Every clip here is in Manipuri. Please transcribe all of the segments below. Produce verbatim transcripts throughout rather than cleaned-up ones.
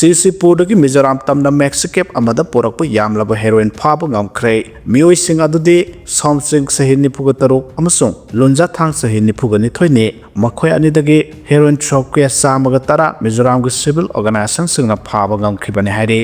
ꯇꯤꯁꯤꯄꯨꯔꯗꯒꯤ ꯃꯤꯖꯣꯔꯥꯝ ꯇꯝꯅ ꯃꯦꯛꯁꯤ ꯀꯦꯞ ꯑꯃꯗ ꯄꯨꯔꯛꯄ ꯌꯥꯝꯂꯕ ꯍꯦꯔꯣꯏꯟ ꯐꯥꯕ ꯉꯝꯈ꯭ꯔꯦ꯫ ꯃꯤꯑꯣꯏꯁꯤꯡ ꯑꯗꯨꯗꯤ ꯁꯣꯝꯁꯤꯡ ꯆꯍꯤ ꯅꯤꯐꯨꯒ ꯇꯔꯨꯛ ꯑꯃꯁꯨꯡ ꯂꯨꯟꯖꯥꯊꯥꯡ ꯆꯍꯤ ꯅꯤꯐꯨꯒ ꯅꯤꯊꯣꯏꯅꯤ꯫ ꯃꯈꯣꯏ ꯑꯅꯤꯗꯒꯤ ꯍꯦꯔꯣꯏꯟ ꯁꯣꯞꯀꯦ ꯆꯥꯝꯃꯒ ꯇꯔꯥ ꯃꯤꯖꯣꯔꯥꯝꯒꯤ ꯁꯤꯚꯤꯜ ꯑꯣꯔꯒꯅꯥꯏꯖꯦꯁꯟꯁꯤꯡꯅ ꯐꯥꯕ ꯉꯝꯈꯤꯕꯅꯤ ꯍꯥꯏꯔꯤ꯫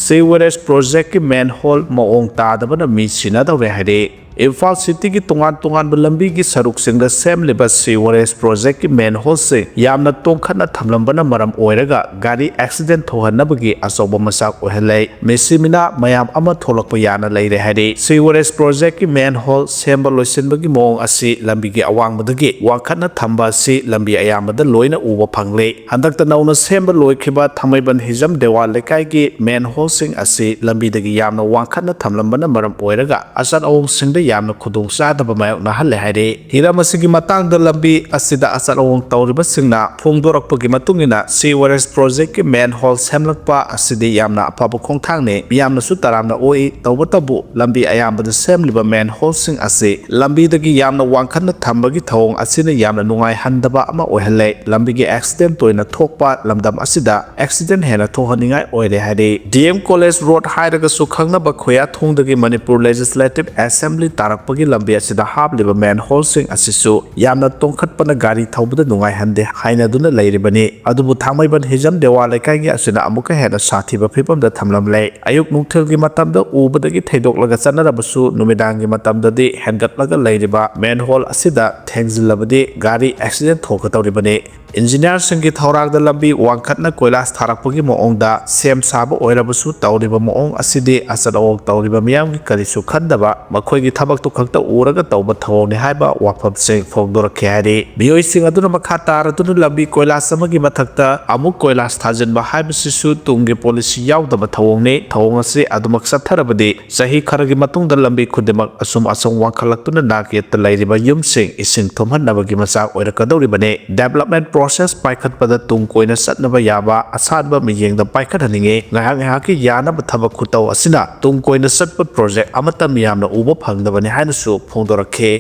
ꯁꯤꯋꯔꯦꯖ ꯄ꯭ꯔꯣꯖꯦꯛꯀꯤ ꯃꯦꯟꯍꯣꯜ ꯃꯑꯣꯡ ꯇꯥꯗꯕꯅ ꯃꯤ ꯁꯤꯅꯗꯧꯔꯦ ꯍꯥꯏꯔꯤ꯫ ꯏꯝꯐꯥꯜ ꯁꯤꯇꯤꯒꯤ ꯇꯣꯉꯥꯟ ꯇꯣꯉꯥꯟꯕ ꯂꯝꯕꯤꯒꯤ ꯁꯔꯨꯛꯁꯤꯡꯗ ꯁꯦꯝꯂꯤꯕ ꯁꯤꯋꯔꯦꯖ ꯄ꯭ꯔꯣꯖꯦꯛꯀꯤ ꯃꯦꯟꯍꯣꯜꯁꯤꯡ ꯌꯥꯝꯅ ꯇꯣꯡꯈꯠꯅ ꯊꯝꯂꯝꯕꯅ ꯃꯔꯝ ꯑꯣꯏꯔꯒ ꯒꯥꯔꯤ ꯑꯦꯛꯁꯤꯗꯦꯟ ꯊꯣꯛꯍꯟꯅꯕꯒꯤ ꯑꯆꯧꯕ ꯃꯆꯥꯛ ꯑꯣꯏꯍꯜꯂꯦ꯫ ꯃꯤꯁꯤ ꯃꯤꯅꯥ ꯃꯌꯥꯝ ꯑꯃ ꯊꯣꯛꯂꯛꯄ ꯌꯥꯅ ꯂꯩꯔꯦ ꯍꯥꯏꯔꯤ꯫ ꯁꯤꯋꯔꯦꯖ ꯄ꯭ꯔꯣꯖꯦꯛꯀꯤ ꯃꯦꯟꯍꯣꯜ ꯁꯦꯝꯕ ꯂꯣꯏꯁꯤꯟꯕꯒꯤ ꯃꯑꯣꯡ ꯑꯁꯤ ꯂꯝꯕꯤꯒꯤ ꯑꯋꯥꯡꯕꯗꯒꯤ ꯋꯥꯡꯈꯠꯅ ꯊꯝꯕ ꯑꯁꯤ ꯂꯝꯕꯤ ꯑꯌꯥꯝꯕꯗ ꯂꯣꯏꯅ ꯎꯕ ꯐꯪꯂꯦ꯫ ꯍꯟꯗꯛꯇ ꯅꯧꯅ ꯁꯦꯝꯕ ꯂꯣꯏꯈꯤꯕ ꯊꯥꯡꯃꯩꯕꯟ ꯍꯤꯖꯝ ꯗꯦꯋꯥ ꯂꯩꯀꯥꯏꯒꯤ ꯃꯦꯟꯍꯣꯜꯁꯤꯡ ꯑꯁꯤ ꯂꯝꯕꯤꯗꯒꯤ ꯌꯥꯝꯅ ꯋꯥꯡꯈꯠꯅ ꯊꯝꯂꯝꯕꯅ ꯃꯔꯝ ꯑꯣꯏꯔꯒ ꯑꯆꯠ ꯑꯋꯣꯡꯁꯤꯡꯗ ꯌꯥꯝꯅ ꯈꯨꯗꯣꯡ ꯆꯥꯗꯕ ꯃꯥꯌꯣꯛꯅꯍꯜꯂꯦ ꯍꯥꯏꯔꯤ꯫ ꯍꯤꯔꯝ ꯑꯁꯤꯒꯤ ꯃꯇꯥꯡꯗ ꯂꯝꯕꯤ ꯑꯁꯤꯗ ꯑꯆꯠ ꯑꯋꯣꯡ ꯇꯧꯔꯤꯕꯁꯤꯡꯅ ꯐꯣꯡꯗꯣꯔꯛꯄꯒꯤ ꯃꯇꯨꯡ ꯏꯟꯅ, ꯁꯤꯋꯔꯦꯖ ꯄ꯭ꯔꯣꯖꯦꯛꯀꯤ ꯃꯦꯟꯍꯣꯜ ꯁꯦꯝꯂꯛꯄ ꯑꯁꯤꯗꯤ ꯌꯥꯝꯅ ꯑꯐꯕ ꯈꯣꯡꯊꯥꯡꯅꯤ, ꯃꯤꯌꯥꯝꯅꯁꯨ ꯇꯔꯥꯝꯅ ꯑꯣꯛꯏ꯫ ꯇꯧꯕꯇꯕꯨ, ꯂꯝꯕꯤ ꯑꯌꯥꯝꯕꯗ ꯁꯦꯝꯂꯤꯕ ꯃꯦꯟꯍꯣꯜꯁꯤꯡ ꯑꯁꯤ ꯂꯝꯕꯤꯗꯒꯤ ꯌꯥꯝꯅ ꯋꯥꯡꯈꯠꯅ ꯊꯝꯕꯒꯤ ꯊꯧꯑꯣꯡ ꯑꯁꯤꯅ ꯌꯥꯝꯅ ꯅꯨꯡꯉꯥꯏꯍꯟꯗꯕ ꯑꯃ ꯑꯣꯏꯍꯜꯂꯦ꯫ ꯂꯝꯕꯤꯒꯤ ꯑꯦꯛꯁꯤꯗꯦꯟ ꯇꯣꯏꯅ ꯊꯣꯛꯄ ꯂꯝꯗꯝ ꯑꯁꯤꯗ ꯑꯦꯛꯁꯤꯗꯦꯟ ꯍꯦꯟꯅ ꯊꯣꯛꯍꯟꯅꯤꯡꯉꯥꯏ ꯑꯣꯏꯔꯦ ꯍꯥꯏꯔꯤ꯫ ꯗꯤ ꯑꯦꯝ ꯀꯣꯂꯦꯖ ꯔꯣꯗ ꯍꯥꯏꯔꯒꯁꯨ ꯈꯪꯅꯕ ꯈꯣꯌꯥꯊꯣꯡꯗꯒꯤ ꯃꯅꯤꯄꯨꯔ ꯂꯦꯖꯤꯁꯂꯦꯇꯤꯚ ꯑꯦꯁꯦꯝꯕ꯭ꯂꯤ ꯇꯥꯔꯛꯄꯒꯤ ꯂꯝꯕꯤ ꯑꯁꯤꯗ ꯍꯥꯞꯂꯤꯕ ꯃꯦꯟꯍꯣꯜꯁꯤꯡ ꯑꯁꯤꯁꯨ ꯌꯥꯝꯅ ꯇꯣꯡꯈꯠꯄꯅ ꯒꯥꯔꯤ ꯊꯧꯕꯗ ꯅꯨꯡꯉꯥꯏꯍꯟꯗꯦ ꯍꯥꯏꯅꯗꯨꯅ ꯂꯩꯔꯤꯕꯅꯤ꯫ ꯑꯗꯨꯕꯨ ꯊꯥꯡꯃꯩꯕꯟ ꯍꯤꯖꯝ ꯗꯦꯋꯥ ꯂꯩꯀꯥꯏꯒꯤ ꯑꯁꯤꯅ ꯑꯃꯨꯛꯀ ꯍꯦꯟꯅ ꯁꯥꯊꯤꯕ ꯐꯤꯕꯝꯗ ꯊꯝꯂꯝꯂꯦ꯫ ꯑꯌꯨꯛ ꯅꯨꯡꯊꯤꯜꯒꯤ ꯃꯇꯝꯗ ꯎꯕꯗꯒꯤ ꯊꯩꯗꯣꯛꯂꯒ ꯆꯠꯅꯔꯕꯁꯨ, ꯅꯨꯃꯤꯗꯥꯡꯒꯤ ꯃꯇꯝꯗꯗꯤ ꯍꯦꯟꯒꯠꯂꯒ ꯂꯩꯔꯤꯕ ꯃꯦꯟꯍꯣꯜ ꯑꯁꯤꯗ ꯊꯦꯡꯖꯤꯜꯂꯕꯗꯤ ꯒꯥꯔꯤ ꯑꯦꯛꯁꯤꯗꯦꯟ ꯊꯣꯛꯀꯗꯧꯔꯤꯕꯅꯤ꯫ ꯏꯟꯖꯤꯅꯤꯌꯥꯔꯁꯤꯡꯒꯤ ꯊꯧꯔꯥꯡꯗ ꯂꯝꯕꯤ ꯋꯥꯡꯈꯠꯅ ꯀꯣꯏꯂꯥꯁ ꯊꯥꯔꯛꯄꯒꯤ ꯃꯑꯣꯡꯗ ꯁꯦꯝ ꯁꯥꯕ ꯑꯣꯏꯔꯕꯁꯨ, ꯇꯧꯔꯤꯕ ꯃꯑꯣꯡ ꯑꯁꯤꯗꯤ ꯑꯆꯠ ꯑꯋꯣꯡ ꯇꯧꯔꯤꯕ ꯃꯤꯌꯥꯝꯒꯤ ꯀꯔꯤꯁꯨ ꯈꯟꯗꯕ, ꯃꯈꯣꯏꯒꯤ ꯊꯕꯛꯇꯨ ꯈꯛꯇ ꯎꯔꯒ ꯇꯧꯕ ꯊꯧꯑꯣꯡꯅꯤ ꯍꯥꯏꯕ ꯋꯥꯐꯝꯁꯤꯡ ꯐꯣꯡꯗꯣꯔꯛꯈꯤ ꯍꯥꯏꯔꯤ꯫ ꯃꯤꯑꯣꯏꯁꯤꯡ ꯑꯗꯨꯅ ꯃꯈꯥ ꯇꯥꯔꯗꯨꯅ ꯂꯝꯕꯤ ꯀꯣꯏꯂꯥꯁ ꯑꯃꯒꯤ ꯃꯊꯛꯇ ꯑꯃꯨꯛ ꯀꯣꯏꯂꯥꯁ ꯊꯥꯖꯤꯟꯕ ꯍꯥꯏꯕꯁꯤꯁꯨ ꯇꯨꯡꯒꯤ ꯄꯣꯂꯤꯁꯤ ꯌꯥꯎꯗꯕ ꯊꯧꯑꯣꯡꯅꯤ꯫ ꯊꯧꯑꯣꯡ ꯑꯁꯤ ꯑꯗꯨꯃꯛ ꯆꯠꯊꯔꯕꯗꯤ ꯆꯍꯤ ꯈꯔꯒꯤ ꯃꯇꯨꯡꯗ ꯂꯝꯕꯤ ꯈꯨꯗꯤꯡꯃꯛ ꯑꯁꯨꯝ ꯑꯁꯨꯝ ꯋꯥꯡꯈꯠꯂꯛꯇꯨꯅ ꯅꯥꯛ ꯌꯦꯠꯇ ꯂꯩꯔꯤꯕ ꯌꯨꯝꯁꯤꯡ ꯏꯁꯤꯡ ꯊꯨꯝꯍꯟꯅꯕꯒꯤ ꯃꯆꯥꯛ ꯑꯣꯏꯔꯛꯀꯗꯧꯔꯤꯕꯅꯤ꯫ ꯗꯦꯕꯂꯞꯃꯦꯟ ꯄ꯭ꯔꯣꯁꯦꯁ ꯄꯥꯏꯈꯠꯄꯗ ꯇꯨꯡ ꯀꯣꯏꯅ ꯆꯠꯅꯕ ꯌꯥꯕ ꯑꯁꯥꯟꯕ ꯃꯤꯠꯌꯦꯡꯗ ꯄꯥꯏꯈꯠꯍꯟꯅꯤꯡꯏ꯫ ꯉꯥꯏꯍꯥꯛ ꯉꯥꯏꯍꯥꯛꯀꯤ ꯌꯥꯅꯕ ꯊꯕꯛ ꯈꯨꯇꯧ ꯑꯁꯤꯅ ꯇꯨꯡ ꯀꯣꯏꯅ ꯆꯠꯄ ꯄ꯭ꯔꯣꯖꯦꯛ ꯑꯃꯠꯇ ꯃꯤꯌꯥꯝꯅ ꯎꯕ ꯐꯪꯗꯕꯅꯤ ꯍꯥꯏꯅꯁꯨ ꯐꯣꯡꯗꯣꯔꯛꯈꯤ꯫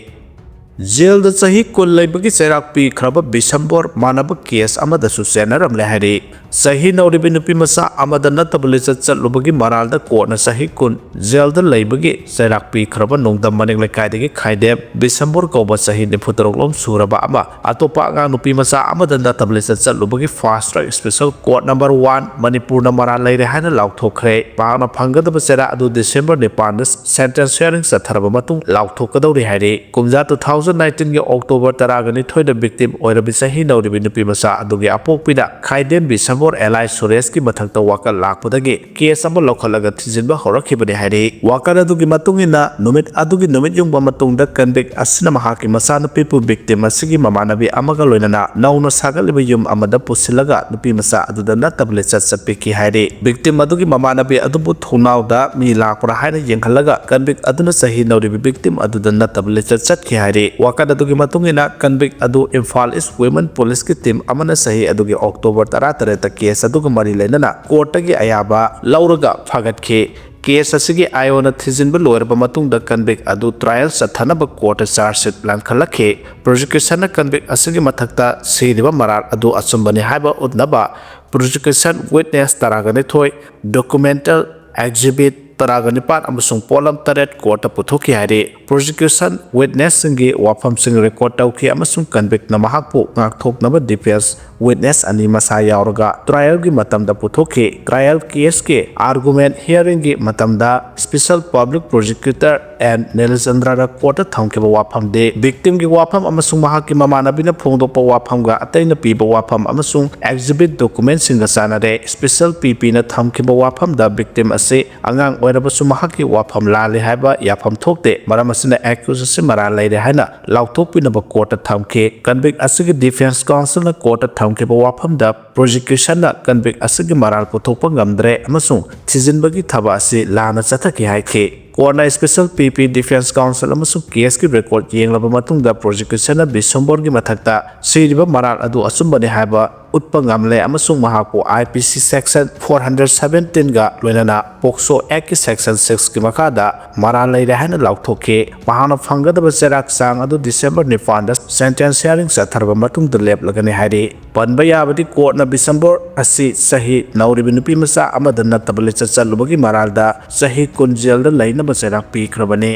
ꯖꯦꯜꯗ ꯆꯍꯤ ꯀꯨꯟ ꯂꯩꯕꯒꯤ ꯆꯩꯔꯥꯛ ꯄꯤꯈ꯭ꯔꯕ ꯕꯤꯁꯝꯕꯣꯔ ꯃꯥꯟꯅꯕ ꯀꯦꯁ ꯑꯃꯗꯁꯨ ꯆꯦꯟꯅꯔꯝꯂꯦ ꯍꯥꯏꯔꯤ꯫ ꯆꯍꯤ ꯅꯧꯔꯤꯕꯤ ꯅꯨꯄꯤ ꯃꯆꯥ ꯑꯃꯗ ꯅꯠꯇꯕ ꯂꯤꯆꯠ ꯆꯠꯂꯨꯕꯒꯤ ꯃꯔꯥꯜꯗ ꯀꯣꯔꯠꯅ ꯆꯍꯤ ꯀꯨꯟ ꯖꯦꯜꯗ ꯂꯩꯕꯒꯤ ꯆꯩꯔꯥꯛ ꯄꯤꯈ꯭ꯔꯕ ꯅꯣꯡꯗꯝ ꯃꯅꯤꯡ ꯂꯩꯀꯥꯏꯗꯒꯤ ꯈꯥꯏꯗꯦꯝ ꯕꯤꯁꯝꯕꯣꯔ ꯀꯧꯕ ꯆꯍꯤ ꯅꯤꯐꯨ ꯇꯔꯨꯛ ꯂꯣꯝ ꯁꯨꯔꯕ ꯑꯃ ꯑꯇꯣꯞꯄ ꯑꯉꯥꯡ ꯅꯨꯄꯤ ꯃꯆꯥ ꯑꯃꯗ ꯅꯠꯇꯕ ꯂꯤꯆꯠ ꯆꯠꯂꯨꯕꯒꯤ fast track special court number one ꯃꯅꯤꯄꯨꯔꯅ ꯃꯔꯥꯜ ꯂꯩꯔꯦ ꯍꯥꯏꯅ ꯂꯥꯎꯊꯣꯛꯈ꯭ꯔꯦ꯫ ꯃꯍꯥꯛꯅ ꯐꯪꯒꯗꯕ ꯆꯩꯔꯥꯛ ꯑꯗꯨ ꯗꯤꯁꯦꯝꯕꯔ ꯅꯤꯄꯥꯟꯗ sentence hearing ꯆꯠꯊꯔꯕ ꯃꯇꯨꯡ ꯂꯥꯎꯊꯣꯛꯀꯗꯧꯔꯤ ꯍꯥꯏꯔꯤ꯫ ꯀꯨꯝꯖꯥ two thousand nineteen ꯒꯤ October ꯇꯔꯥꯒ ꯅꯤꯊꯣꯏꯗ victim ꯑꯣꯏꯔꯕꯤ ꯆꯍꯤ ꯅꯧꯔꯤꯕꯤ ꯅꯨꯄꯤ ꯃꯆꯥ ꯑꯗꯨꯒꯤ ꯑꯄꯣꯛꯄꯤꯗ ꯈꯥꯏꯗꯦꯝ ꯕꯤꯁꯝꯕꯣꯔ alias ꯁꯨꯔꯦꯁꯀꯤ ꯃꯊꯛꯇ ꯋꯥꯀꯠ ꯂꯥꯛꯄꯗꯒꯤ case ꯑꯃ ꯂꯧꯈꯠꯂꯒ ꯊꯤꯖꯤꯟꯕ ꯍꯧꯔꯛꯈꯤꯕꯅꯤ ꯍꯥꯏꯔꯤ꯫ ꯋꯥꯀꯠ ꯑꯗꯨꯒꯤ ꯃꯇꯨꯡ ꯏꯟꯅ ꯅꯨꯃꯤꯠ ꯑꯗꯨꯒꯤ ꯅꯨꯃꯤꯠ ꯌꯨꯡꯕ ꯃꯇꯨꯡꯗ convict ꯑꯁꯤꯅ ꯃꯍꯥꯛꯀꯤ ꯃꯆꯥꯅꯨꯄꯤꯕꯨ victim ꯑꯁꯤꯒꯤ ꯃꯃꯥꯟꯅꯕꯤ ꯑꯃꯒ ꯂꯣꯏꯅꯅ ꯅꯧꯅ ꯁꯥꯒꯠꯂꯤꯕ ꯌꯨꯝ ꯑꯃꯗ ꯄꯨꯁꯤꯜꯂꯒ ꯅꯨꯄꯤ ꯃꯆꯥ ꯑꯗꯨꯗ ꯅꯠꯇꯕ ꯂꯤꯆꯠ ꯆꯠꯄꯤꯈꯤ ꯍꯥꯏꯔꯤ꯫ Victim ꯑꯗꯨꯒꯤ ꯃꯃꯥꯟꯅꯕꯤ ꯑꯗꯨꯕꯨ ꯊꯣꯡꯅꯥꯎꯗ ꯃꯤ ꯂꯥꯛꯄ꯭ꯔꯥ ꯍꯥꯏꯅ ꯌꯦꯡꯍꯜꯂꯒ convict ꯑꯗꯨꯅ ꯆꯍꯤ ꯅꯧꯔꯤꯕ victim ꯑꯗꯨꯗ ꯅꯠꯇꯕ ꯂꯤꯆꯠ ꯆꯠꯈꯤ ꯍꯥꯏꯔꯤ꯫ ꯋꯥꯀꯠ ꯑꯗꯨꯒꯤ ꯃꯇꯨꯡ ꯏꯟꯅ convict ꯑꯗꯨ ꯏꯝꯐꯥꯜ East Women Police ꯀꯤ team ꯑꯃꯅ ꯆꯍꯤ ꯑꯗꯨꯒꯤ October ꯇꯔꯥꯇꯔꯦꯠꯇ case ꯑꯗꯨꯒ ꯃꯔꯤ ꯂꯩꯅꯅ court ꯇꯒꯤ ꯑꯌꯥꯕ ꯂꯧꯔꯒ ꯐꯥꯒꯠꯈꯤ꯫ Case ꯑꯁꯤꯒꯤ ꯑꯥꯏꯑꯣꯅ ꯊꯤꯖꯤꯟꯕ ꯂꯣꯏꯔꯕ ꯃꯇꯨꯡꯗ convict ꯑꯗꯨ trial ꯆꯠꯊꯅꯕ court ꯇ charge sheet ꯂꯥꯟꯈꯠꯂꯛꯈꯤ꯫ Prosecution ꯅ convict ꯑꯁꯤꯒꯤ ꯃꯊꯛꯇ ꯁꯤꯔꯤꯕ ꯃꯔꯥꯜ ꯑꯗꯨ ꯑꯆꯨꯝꯕꯅꯤ ꯍꯥꯏꯕ ꯎꯠꯅꯕ prosecution witness ꯇꯔꯥꯒ ꯅꯤꯊꯣꯏ, documental exhibit ꯇꯔꯥꯒ ꯅꯤꯄꯥꯟ ꯑꯃꯁꯨꯡ ꯄꯣꯠꯂꯝ ꯇꯔꯦꯠ court ꯇ ꯄꯨꯊꯣꯛꯈꯤ ꯍꯥꯏꯔꯤ꯫ Prosecution witness ꯁꯤꯡꯒꯤ ꯋꯥꯐꯝꯁꯤꯡ record ꯇꯧꯈꯤ ꯑꯃꯁꯨꯡ convict ꯅ ꯃꯍꯥꯛꯄꯨ ꯉꯥꯛꯊꯣꯛꯅꯕ defence witness ꯑꯅꯤ ꯃꯁꯥ ꯌꯥꯎꯔꯒ trial ꯒꯤ ꯃꯇꯝꯗ ꯄꯨꯊꯣꯛꯈꯤ꯫ Trial case ꯀꯤ argument hearing ꯒꯤ ꯃꯇꯝꯗ special public prosecutor N ꯅꯤꯂꯆꯟꯗ꯭ꯔꯅ court ꯇ ꯊꯝꯈꯤꯕ ꯋꯥꯐꯝꯗꯤ victim ꯒꯤ ꯋꯥꯐꯝ ꯑꯃꯁꯨꯡ ꯃꯍꯥꯛꯀꯤ ꯃꯃꯥꯟꯅꯕꯤꯅ ꯐꯣꯡꯗꯣꯛꯄ ꯋꯥꯐꯝꯒ ꯑꯇꯩꯅ ꯄꯤꯕ ꯋꯥꯐꯝ ꯑꯃꯁꯨꯡ exhibit document ꯁꯤꯡꯒ ꯆꯥꯟꯅꯔꯦ꯫ Special P P ꯅ ꯊꯝꯈꯤꯕ ꯋꯥꯐꯝꯗ victim ꯑꯁꯤ ꯑꯉꯥꯡ ꯑꯣꯏꯔꯕꯁꯨ ꯃꯍꯥꯛꯀꯤ ꯋꯥꯐꯝ ꯂꯥꯜꯂꯤ ꯍꯥꯏꯕ ꯌꯥꯐꯝ ꯊꯣꯛꯇꯦ꯫ ꯃꯔꯝ ꯑꯁꯤꯅ accused ꯑꯁꯤ ꯃꯔꯥꯜ ꯂꯩꯔꯦ ꯍꯥꯏꯅ ꯂꯥꯎꯊꯣꯛꯄꯤꯅꯕ court ꯇ ꯊꯝꯈꯤ꯫ Convict ꯑꯁꯤꯒꯤ defence counsel ꯅ court ꯇ ꯊꯝꯈꯤꯕ ꯋꯥꯐꯝꯗ prosecution ꯅ convict ꯑꯁꯤꯒꯤ ꯃꯔꯥꯜ ꯄꯨꯊꯣꯛꯄ ꯉꯝꯗ꯭ꯔꯦ ꯑꯃꯁꯨꯡ ꯊꯤꯖꯤꯟꯕꯒꯤ ꯊꯕꯛ ꯑꯁꯤ ꯂꯥꯟꯅ ꯆꯠꯊꯈꯤ ꯍꯥꯏꯈꯤ꯫ Court ꯅ special P P, defence counsel ꯑꯃꯁꯨꯡ case ꯀꯤ record ꯌꯦꯡꯂꯕ ꯃꯇꯨꯡꯗ prosecution ꯅ ꯕꯤꯁꯝꯕꯣꯔꯒꯤ ꯃꯊꯛꯇ ꯁꯤꯔꯤꯕ ꯃꯔꯥꯜ ꯑꯗꯨ ꯑꯆꯨꯝꯕꯅꯤ ꯍꯥꯏꯕ ꯎꯠꯄ ꯉꯝꯂꯦ ꯑꯃꯁꯨꯡ ꯃꯍꯥꯛꯄꯨ I P C section four hundred seventeen ꯒ ꯂꯣꯏꯅꯅ POCSO Act ꯀꯤ section six ꯀꯤ ꯃꯈꯥꯗ ꯃꯔꯥꯜ ꯂꯩꯔꯦ ꯍꯥꯏꯅ ꯂꯥꯎꯊꯣꯛꯈꯤ꯫ ꯃꯍꯥꯛꯅ ꯐꯪꯒꯗꯕ ꯆꯩꯔꯥꯛ ꯆꯥꯡ ꯑꯗꯨ ꯗꯤꯁꯦꯝꯕꯔ ꯅꯤꯄꯥꯟꯗ sentence hearing ꯆꯠꯊꯔꯕ ꯃꯇꯨꯡꯗ ꯂꯦꯞꯂꯒꯅꯤ ꯍꯥꯏꯔꯤ꯫ ꯄꯟꯕ ꯌꯥꯕꯗꯤ, ꯀꯣꯔꯠꯅ ꯗꯤꯁꯦꯝꯕꯔ ꯑꯁꯤ ꯆꯍꯤ ꯅꯧꯔꯤꯕ ꯅꯨꯄꯤ ꯃꯆꯥ ꯑꯃꯗ ꯅꯠꯇꯕ ꯂꯤꯆꯠ ꯆꯠꯂꯨꯕꯒꯤ ꯃꯔꯥꯜꯗ ꯆꯍꯤ ꯀꯨꯟ ꯖꯦꯜꯗ ꯂꯩꯅꯕ ꯆꯩꯔꯥꯛ ꯄꯤꯈ꯭ꯔꯕꯅꯤ꯫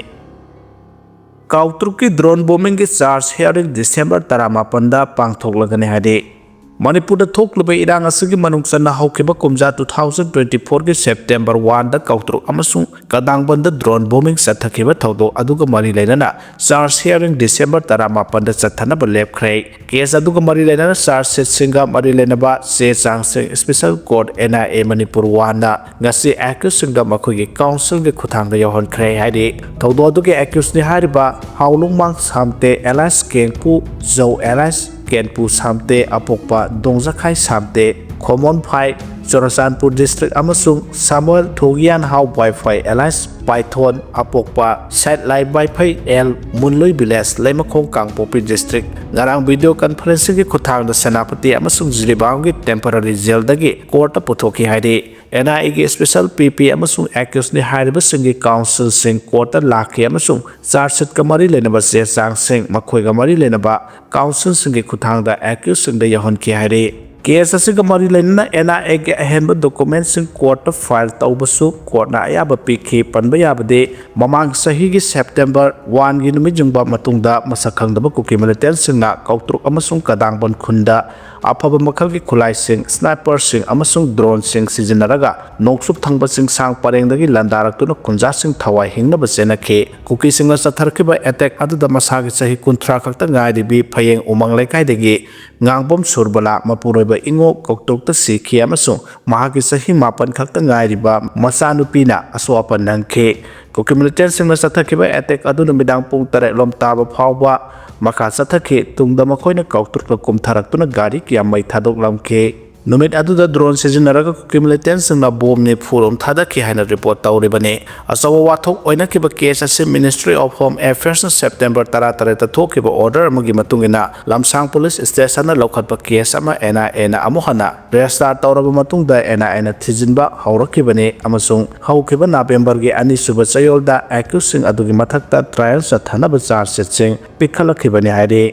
ꯀꯥꯎꯇ꯭ꯔꯨꯛꯀꯤ drone bombing ꯒꯤ charge hearing ꯗꯤꯁꯦꯝꯕꯔ ꯇꯔꯥꯃꯥꯄꯟꯗ ꯄꯥꯡꯊꯣꯛꯂꯒꯅꯤ ꯍꯥꯏꯔꯤ꯫ ꯃꯅꯤꯄꯨꯔꯗ ꯊꯣꯛꯂꯤꯕ ꯏꯔꯥꯡ ꯑꯁꯤꯒꯤ ꯃꯅꯨꯡ ꯆꯟꯅ ꯍꯧꯈꯤꯕ ꯀꯨꯝꯖꯥ two thousand twenty four ꯒꯤ September one ꯗ ꯀꯥꯎꯇ꯭ꯔꯨꯛ ꯑꯃꯁꯨꯡ ꯀꯗꯥꯡꯕꯟꯗ drone bombing ꯆꯠꯊꯈꯤꯕ ꯊꯧꯗꯣꯛ ꯑꯗꯨꯒ ꯃꯔꯤ ꯂꯩꯅꯅ charge hearing ꯗꯤꯁꯦꯝꯕꯔ ꯇꯔꯥꯃꯥꯄꯟꯗ ꯆꯠꯊꯅꯕ ꯂꯦꯞꯈ꯭ꯔꯦ꯫ Case ꯑꯗꯨꯒ ꯃꯔꯤ ꯂꯩꯅꯅ charge sheet ꯁꯤꯡꯒ ꯃꯔꯤ ꯂꯩꯅꯕ ꯆꯦ ꯆꯥꯡꯁꯤꯡ special court N I A Manipur one ꯅ ꯉꯁꯤ accused ꯁꯤꯡꯗ ꯃꯈꯣꯏꯒꯤ counsel ꯒꯤ ꯈꯨꯠꯊꯥꯡꯗ ꯌꯧꯍꯟꯈ꯭ꯔꯦ ꯍꯥꯏꯔꯤ꯫ ꯊꯧꯗꯣꯛ ꯑꯗꯨꯒꯤ accused ꯅꯤ ꯍꯥꯏꯔꯤꯕ ꯍꯥꯎꯂꯨꯡꯃꯥꯡ ꯁꯥꯝꯇꯦ alias ꯀꯦꯡꯄꯨ, ꯖꯧ alias ꯀꯦꯟꯄꯨ ꯁꯥꯝꯇꯦ, ꯑꯄꯣꯛꯄ ꯗꯣꯡꯖꯈꯥꯏ ꯁꯥꯝꯇꯦ, ꯈꯣꯃꯣꯟꯐꯥꯏ, ꯆꯨꯔꯆꯥꯟꯄꯨꯔ district, ꯑꯃꯁꯨꯡ ꯁꯥꯃꯨꯑꯦꯜ ꯊꯣꯒꯤꯌꯥꯟ ꯍꯥꯎ ꯕꯥꯏꯐꯥꯏ alias ꯄꯥꯏꯊꯣꯟ, ꯑꯄꯣꯛꯄ ꯁꯦꯠꯂꯥꯏ ꯕꯥꯏꯐꯩ L, ꯃꯨꯟꯂꯨꯏ village, ꯂꯩꯃꯈꯣꯡ, ꯀꯥꯡꯄꯣꯛꯄꯤ district, ꯉꯔꯥꯡ video conferencing ꯒꯤ ꯈꯨꯠꯊꯥꯡꯗ ꯁꯦꯅꯥꯄꯇꯤ ꯑꯃꯁꯨꯡ ꯖꯤꯔꯤꯕꯥꯝꯒꯤ temporary jail ꯗꯒꯤ court ꯇ ꯄꯨꯊꯣꯛꯈꯤ ꯍꯥꯏꯔꯤ꯫ N I A ꯒꯤ special P P ꯑꯃꯁꯨꯡ accused ꯅꯤ ꯍꯥꯏꯔꯤꯕꯁꯤꯡꯒꯤ counsel ꯁꯤꯡ court ꯇ ꯂꯥꯛꯈꯤ ꯑꯃꯁꯨꯡ charge sheet ꯀ ꯃꯔꯤ ꯂꯩꯅꯕ ꯆꯦ ꯆꯥꯡꯁꯤꯡ ꯃꯈꯣꯏꯒ ꯃꯔꯤ ꯂꯩꯅꯕ counsel ꯁꯤꯡꯒꯤ ꯈꯨꯠꯊꯥꯡꯗ accused ꯁꯤꯡꯗ ꯌꯧꯍꯟꯈꯤ ꯍꯥꯏꯔꯤ꯫ Case ꯑꯁꯤꯒ ꯃꯔꯤ ꯂꯩꯅꯅ N I A ꯒꯤ ꯑꯍꯦꯟꯕ document ꯁꯤꯡ court ꯇ file ꯇꯧꯕꯁꯨ court ꯅ ꯑꯌꯥꯕ ꯄꯤꯈꯤ꯫ ꯄꯟꯕ ꯌꯥꯕꯗꯤ, ꯃꯃꯥꯡ ꯆꯍꯤꯒꯤ September one ꯒꯤ ꯅꯨꯃꯤꯠ ꯌꯨꯡꯕ ꯃꯇꯨꯡꯗ ꯃꯁꯛ ꯈꯪꯗꯕ ꯀꯨꯀꯤ militant ꯁꯤꯡꯅ ꯀꯧꯇ꯭ꯔꯨꯛ ꯑꯃꯁꯨꯡ ꯀꯗꯥꯡꯕꯟ ꯈꯨꯟꯗ ꯑꯐꯕ ꯃꯈꯜꯒꯤ ꯈꯨꯠꯂꯥꯏꯁꯤꯡ, sniper ꯁꯤꯡ ꯑꯃꯁꯨꯡ drone ꯁꯤꯡ ꯁꯤꯖꯤꯟꯅꯔꯒ ꯅꯣꯡꯆꯨꯞ ꯊꯪꯕ ꯆꯤꯡꯁꯥꯡ ꯄꯔꯦꯡꯗꯒꯤ ꯂꯥꯟꯗꯥꯔꯛꯇꯨꯅ ꯈꯨꯟꯖꯥꯁꯤꯡ ꯊꯋꯥꯏ ꯍꯤꯡꯅꯕ ꯆꯦꯟꯅꯈꯤ꯫ ꯀꯨꯀꯤꯁꯤꯡꯅ ꯆꯠꯊꯔꯛꯈꯤꯕ attack ꯑꯗꯨꯗ ꯃꯁꯥꯒꯤ ꯆꯍꯤ ꯀꯨꯟꯊ꯭ꯔꯥ ꯈꯛꯇ ꯉꯥꯏꯔꯤꯕꯤ ꯐꯌꯦꯡ ꯎꯃꯪ ꯂꯩꯀꯥꯏꯗꯒꯤ ꯉꯥꯡꯕꯝ ꯁꯨꯔꯕꯂꯥ ꯃꯄꯨꯔꯣꯏꯕ ꯏꯉꯣ ꯀꯧꯇ꯭ꯔꯨꯛꯇ ꯁꯤꯈꯤ ꯑꯃꯁꯨꯡ ꯃꯍꯥꯛꯀꯤ ꯆꯍꯤ ꯃꯥꯄꯟ ꯈꯛꯇ ꯉꯥꯏꯔꯤꯕ ꯃꯆꯥꯅꯨꯄꯤꯅ ꯑꯁꯣꯛ ꯑꯄꯟ ꯅꯪꯈꯤ꯫ ꯀꯨꯀꯤ militant ꯁꯤꯡꯅ ꯆꯠꯊꯈꯤꯕ attack ꯑꯗꯨ ꯅꯨꯃꯤꯗꯥꯡ ꯄꯨꯡ ꯇꯔꯦꯠ ꯂꯣꯝ ꯇꯥꯕ ꯐꯥꯎꯕ ꯃꯈꯥ ꯆꯠꯊꯈꯤ꯫ ꯇꯨꯡꯗ ꯃꯈꯣꯏꯅ ꯀꯧꯇ꯭ꯔꯨꯛꯇ ꯀꯨꯝꯊꯔꯛꯇꯨꯅ ꯒꯥꯔꯤ ꯀꯌꯥ ꯃꯩ ꯊꯥꯗꯣꯛꯂꯝꯈꯤ꯫ ꯅꯨꯃꯤꯠ ꯑꯗꯨꯗ ꯗ꯭ꯔꯣꯟ ꯁꯤꯖꯤꯟꯅꯔꯒ ꯀꯨꯀꯤ ꯃꯤꯂꯤꯇꯦꯟꯁꯤꯡꯅ ꯕꯣꯝ ꯅꯤꯐꯨ ꯔꯣꯝ ꯊꯥꯗꯈꯤ ꯍꯥꯏꯅ ꯔꯤꯄꯣꯔꯠ ꯇꯧꯔꯤꯕꯅꯤ꯫ ꯑꯆꯧꯕ ꯋꯥꯊꯣꯛ ꯑꯣꯏꯅꯈꯤꯕ ꯀꯦꯁ ꯑꯁꯤ ꯃꯤꯅꯤꯁꯇ꯭ꯔꯤ ꯑꯣꯐ ꯍꯣꯝ ꯑꯦꯐꯤꯌꯔꯁꯅ ꯁꯦꯞꯇꯦꯝꯕꯔ ꯇꯔꯥꯇꯔꯦꯠꯇ ꯊꯣꯛꯈꯤꯕ ꯑꯣꯔꯗꯔ ꯑꯃꯒꯤ ꯃꯇꯨꯡ ꯏꯟꯅ ꯂꯝꯁꯥꯡ ꯄꯨꯂꯤꯁ ꯁ꯭ꯇꯦꯁꯟꯅ ꯂꯧꯈꯠꯄ ꯀꯦꯁ ꯑꯃ ꯑꯦꯟ ꯑꯥꯏ ꯑꯦꯅ ꯑꯃꯨꯛ ꯍꯟꯅ ꯔꯦꯖꯤꯁꯇꯥꯔ ꯇꯧꯔꯕ ꯃꯇꯨꯡꯗ ꯑꯦꯟ ꯑꯥꯏ ꯑꯦꯅ ꯊꯤꯖꯤꯟꯕ ꯍꯧꯔꯛꯈꯤꯕꯅꯤ ꯑꯃꯁꯨꯡ ꯍꯧꯈꯤꯕ ꯅꯕꯦꯝꯕꯔꯒꯤ ꯑꯅꯤꯁꯨꯕ ꯆꯌꯣꯜꯗ ꯑꯦꯀ꯭ꯌꯨꯁꯁꯤꯡ ꯑꯗꯨꯒꯤ ꯃꯊꯛꯇ ꯇ꯭ꯔꯥꯏꯌꯦꯜ ꯆꯠꯊꯅꯕ ꯆꯥꯔꯖ ꯁꯤꯠꯁꯤꯡ ꯄꯤꯈꯠꯂꯛꯈꯤꯕꯅꯤ ꯍꯥꯏꯔꯤ꯫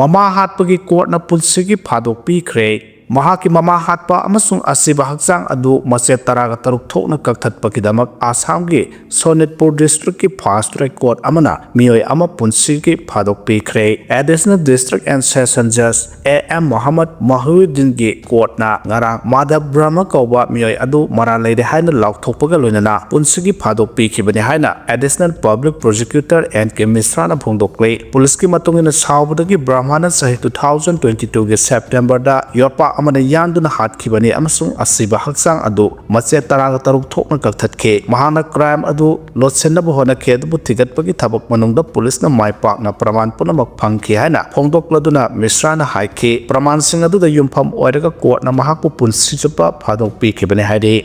ꯃꯃꯥ ꯍꯥꯠꯄꯒꯤ ꯀꯣꯔꯠꯅ ꯄꯨꯟꯁꯤꯒꯤ ꯐꯥꯗꯣꯛ ꯄꯤꯈ꯭ꯔꯦ꯫ ꯃꯍꯥꯛꯀꯤ ꯃꯃꯥ ꯍꯥꯠꯄ ꯑꯃꯁꯨꯡ ꯑꯁꯤꯕ ꯍꯛꯆꯥꯡ ꯑꯗꯨ ꯃꯆꯦꯠ ꯇꯔꯥꯒ ꯇꯔꯨꯛ ꯊꯣꯛꯅ ꯀꯛꯊꯠꯄꯒꯤꯗꯃꯛ ꯑꯁꯥꯝꯒꯤ ꯁꯣꯅꯤꯠꯄꯨꯔ ꯗꯤꯁꯇ꯭ꯔꯤꯛꯀꯤ ꯐꯥꯁꯠ ꯇ꯭ꯔꯦꯛ ꯀꯣꯔꯠ ꯑꯃꯅ ꯃꯤꯑꯣꯏ ꯑꯃ ꯄꯨꯟꯁꯤꯒꯤ ꯐꯥꯗꯣꯛ ꯄꯤꯈ꯭ꯔꯦ꯫ ꯑꯦꯗꯤꯁꯅꯦꯜ ꯗꯤꯁꯇ꯭ꯔꯤꯛ ꯑꯦꯟ ꯁꯦꯁꯟ ꯖꯖ ꯑꯦ ꯑꯦꯝ ꯃꯣꯍꯝꯃꯗ ꯃꯍꯤꯎꯗꯤꯟꯒꯤ ꯀꯣꯔꯠꯅ ꯉꯔꯥꯡ ꯃꯥꯙꯕ ꯕ꯭ꯔꯍꯃ ꯀꯧꯕ ꯃꯤꯑꯣꯏ ꯑꯗꯨ ꯃꯔꯥꯜ ꯂꯩꯔꯦ ꯍꯥꯏꯅ ꯂꯥꯎꯊꯣꯛꯄꯒ ꯂꯣꯏꯅꯅ ꯄꯨꯟꯁꯤꯒꯤ ꯐꯥꯗꯣꯛ ꯄꯤꯈꯤꯕꯅꯤ ꯍꯥꯏꯅ ꯑꯦꯗꯤꯁꯅꯦꯜ ꯄꯕ꯭ꯂꯤꯛ ꯄ꯭ꯔꯣꯁꯤꯀ꯭ꯌꯨꯇꯔ ꯑꯦꯟ ꯀꯦ ꯃꯤꯁ꯭ꯔꯥꯅ ꯐꯣꯡꯗꯣꯛꯂꯤ꯫ ꯄꯨꯂꯤꯁꯀꯤ ꯃꯇꯨꯡ ꯏꯟꯅ ꯁꯥꯎꯕꯗꯒꯤ ꯕ꯭ꯔꯍꯃꯅ ꯆꯍꯤ two thousand twenty twoꯒꯤ ꯁꯦꯞꯇꯦꯝꯕꯔꯗ ꯌꯣꯠꯄꯥꯛ ꯑꯃꯅ ꯌꯥꯟꯗꯨꯅ ꯍꯥꯠꯈꯤꯕꯅꯤ ꯑꯃꯁꯨꯡ ꯑꯁꯤꯕ ꯍꯛꯆꯥꯡ ꯑꯗꯨ ꯃꯆꯦꯠ ꯇꯔꯥꯒ ꯇꯔꯨꯛ ꯊꯣꯛꯅ ꯀꯛꯊꯠꯈꯤ꯫ ꯃꯍꯥꯛꯅ ꯀ꯭ꯔꯥꯏꯝ ꯑꯗꯨ ꯂꯣꯠꯁꯤꯟꯅꯕ ꯍꯣꯠꯅꯈꯤ, ꯑꯗꯨꯕꯨ ꯊꯤꯒꯠꯄꯒꯤ ꯊꯕꯛ ꯃꯅꯨꯡꯗ ꯄꯨꯂꯤꯁꯅ ꯃꯥꯏ ꯄꯥꯛꯅ ꯄ꯭ꯔꯃꯥꯟ ꯄꯨꯝꯅꯃꯛ ꯐꯪꯈꯤ ꯍꯥꯏꯅ ꯐꯣꯡꯗꯣꯛꯂꯗꯨꯅ ꯃꯤꯁ꯭ꯔꯥꯅ ꯍꯥꯏꯈꯤ꯫ ꯄ꯭ꯔꯃꯥꯟꯁꯤꯡ ꯑꯗꯨꯗ ꯌꯨꯝꯐꯝ ꯑꯣꯏꯔꯒ ꯀꯣꯔꯠꯅ ꯃꯍꯥꯛꯄꯨ ꯄꯨꯟꯁꯤ ꯆꯨꯞꯄ ꯐꯥꯗꯣꯛ ꯄꯤꯈꯤꯕꯅꯤ ꯍꯥꯏꯔꯤ꯫